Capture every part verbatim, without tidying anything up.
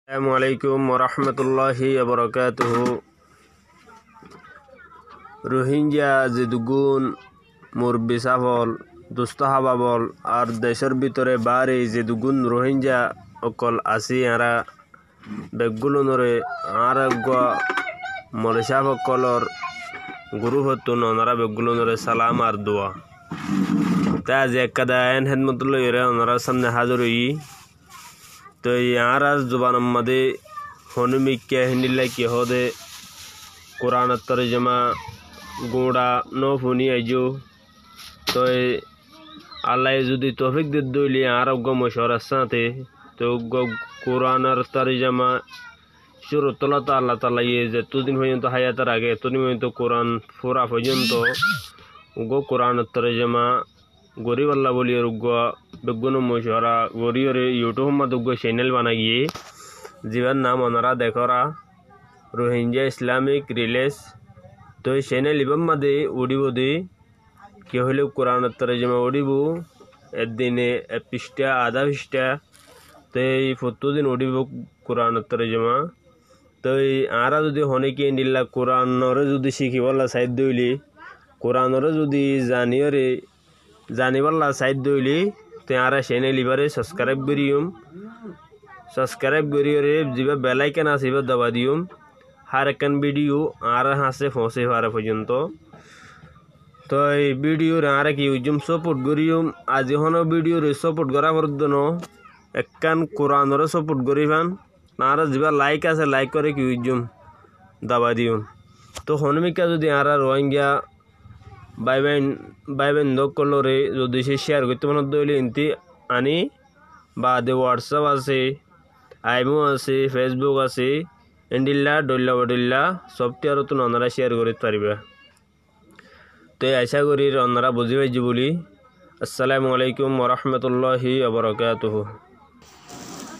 Assalamu alaikum warahmatulláhi wabarakátuhu. Ruhínja zeduggún murubbi sáfol, dustó hábabol, ar decór bútore baáre zeduggún Ruhínja ókkol así, añára beggúlunore añára eggúa moloi sáf ókkolór gurúfottún onorá beggúlunore salam ar dua. Te azi ekkán eén hédmot loiyóre onorár sámne házir óiyi. Toi añárár zubanor modé honímikká héndilla ki hoóde Kuranor torjoma guñça nófuní aijjó. Toi Allaye zudi toufík dedde óile añára eggúa mocuwarar sáñte, toi eggúa Kuranor torjoma cúrur tolla Allataalaye zettó din foijjonto háiyat rake ettó din foijjonto Kuran fura foijjonto eggúa Kuranor torjoma goríbolla bóli eggúa beggúne mocuwara goríyore YouTube or modé eggúa cenel banai giyé, zibár nam onorá dekóra Ruhínja Islamik Riles. Toi cenel ibár modé uçíbo de ki hoilé Kuranor torjoma uçíbo, eddine ek fiçtha, adá fiçtha, toi fottí din uçíbo Kuranor torjoma. Toi añára zudi honíkka endilla Kuranoré zudi cikíbolla saidde óile, Kuranoré zudi zaniyóre zanibólla saidde óile, toi añára cenel ibáre sabskraib goríyum. Sabskraib goríyore zibá bel aikon asé ibá dabai diyum. Hár ekkán bídiyo añárar hañsé foóñsi fare foijjonto. Toi bídiyoré añára ki goijjum, soport goríyum. Azi honó bídiyoré soport gorá foredde noó, ekkán Kuranoré soport gorí fán. Añára zibá laik asé, laikoré ki goijjum, dabai diyum. Toi honímikká zudi añára Ruhínja bái báin, bái báin ókkolóre zudi cé ciyar goitté mone hoódde óile enti aní baade WhatsApp asé, Imo asé, Facebook asé, endilla dhoilla bodhoilla softiyarottún onorá ciyar gorít faribá. Toi acá gorír onorá buzí faijjó bóli. Assalamu alaikum warahmatulláhi wabarakátuhu.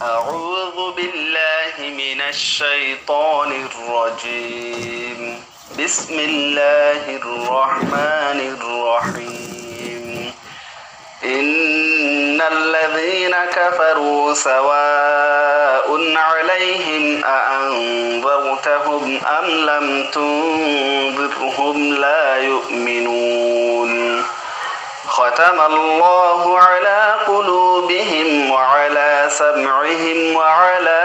أعوذ بالله من الشيطان الرجيم. بسم الله الرحمن الرحيم. إن الذين كفروا سواء عليهم أأنذرتهم أم لم تنذرهم لا يؤمنون. ختم الله على قلوبهم وعلى سمعهم وعلى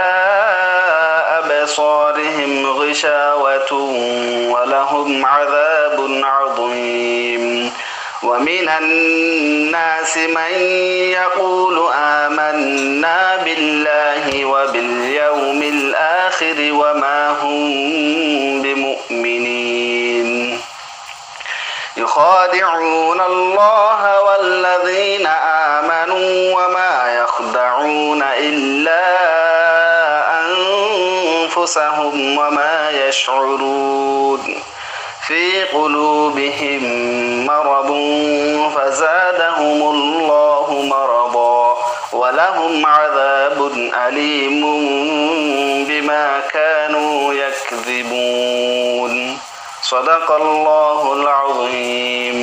أبصارهم غشاوة ولهم عذاب عظيم. ومن الناس من يقول آمنا بالله وباليوم الآخر وما هم بمؤمنين. يخادعون الله والذين آمنوا وما يخدعون إلا أنفسهم وما يشعرون. في قلوبهم مرض فزادهم الله مرضا ولهم عذاب أليم بما كانوا يكذبون. صدق الله العظيم.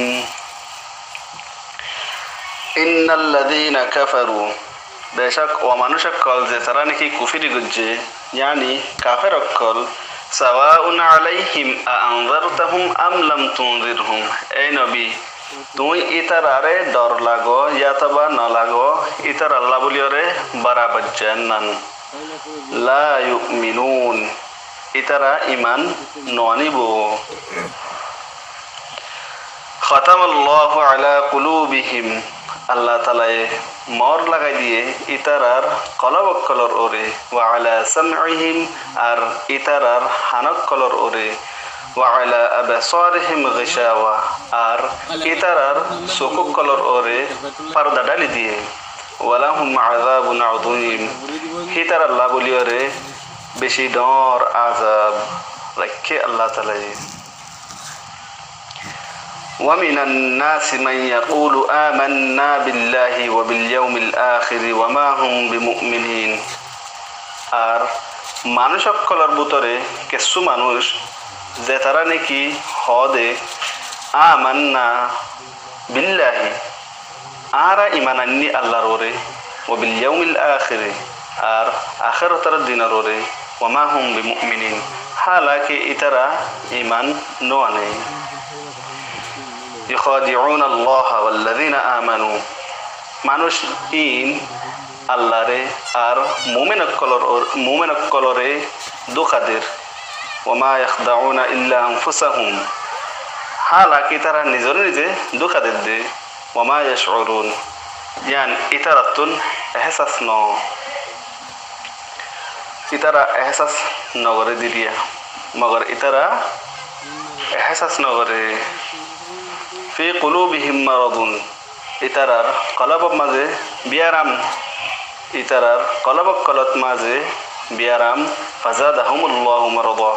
إن الذين كفروا Becók ó manúic ókkol zetará niki kufíri goijjé, yáni kafer ókkol, سواء عليهم أأنذرتهم أم لم تنذرهم. Éi nobi, tuñí ítararé dhor lago yátoba no lago, ítarallá bóliyoré barabar zeennan. لا يؤمنون. Ítara iman no aníbou. ختم الله على قلوبهم. Allataalaye moór lagai diyé ítarar kolob ókkolor uore, وعلى سمعهم, ar ítarar han ókkolor uore, وعلى أبصارهم غشاوة, ar ítarar suk ókkolor uore farda dháli diyé. ولهم عذاب عظيم. Hítarallá bóliyoré bicí dhoóñr azab raikké Allataalaye. ومن الناس من يقول آمنا بالله وباليوم الآخر وما هم بمؤمنين. Ar manúic ókkolor bútore kessú manúic zetará niki hoóde, آمنا بالله, añára iman ainní Allar uore, وباليوم الآخر, ar akérotor dinor uore, وما هم بمؤمنين, hálaki ítara iman no ane. يخادعون الله والذين آمنوا, manúic ín Allaré ar mumin ókkolor, mumin ókkoloré dúka der. وما يخدعون إلا أنفسهم, hálaki ítara nizoré nize dúka der de. وما يشعرون, yián ítarattún ehsas no, ítara ehsas no goré diriya, mogor ítara ehsas no goré. في قلوبهم مرض, ítarar kolobor mazé biyaram, ítarar kolob ókkolot mazé biyaram. فزادهم الله مرضا,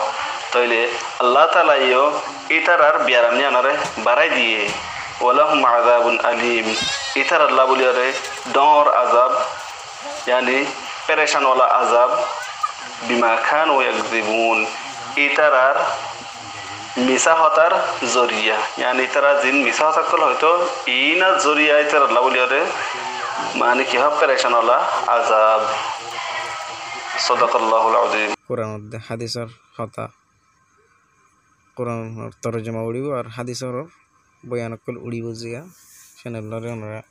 tóile Allah taala yó ítarar biyaram yiánoré barái diyé. ولهم عذاب أليم, ítarallá bóliyoré dóñr azab, yáni perecan wala azab. بما كانوا يكذبون, ítarar misá hotár zoriya, yáni ítara zin misá hotá ókkol hoitó, iínor zoriya ítarallá bóliyoré, mani ki hoó, perecan wala azab. صدق الله العظيم. Kuranor de hádisor hotá, Kuranor torjoma uçíbo ar hádisor boyan ókkol uçíbo ziya, cen ókkolore onora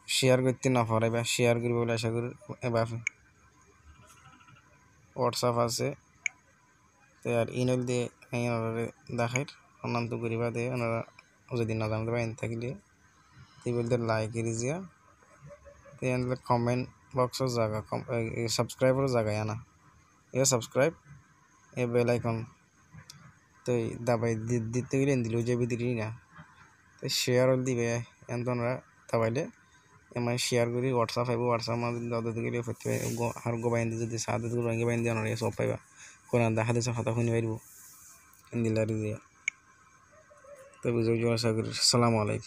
share goitté no foriba, share goriba buli aca gorí. Ebar WhatsApp asé, te ar email de añí onorare deháir, honnán tu goriba de, onora zodi no zano de ba en tákile, te buli de like gori ziya, te en le comment box or zaga, com-, e, e, subscribe or zaga yián. E subscribe, e bell icon, te dabai di-, ditte gile endilla ói zaibo diri na. Te share ol diba, en tonora dabaile, emai share gori WhatsApp aibo, WhatsApp mazé dode gile fottí go-, har go baindi zodi saá de gori baindi onora sob faiba. Kuran de hádisor hotá funi faribo. Endilla ri diya. Te buzí giyó aca gorí. Assalamu alaikum.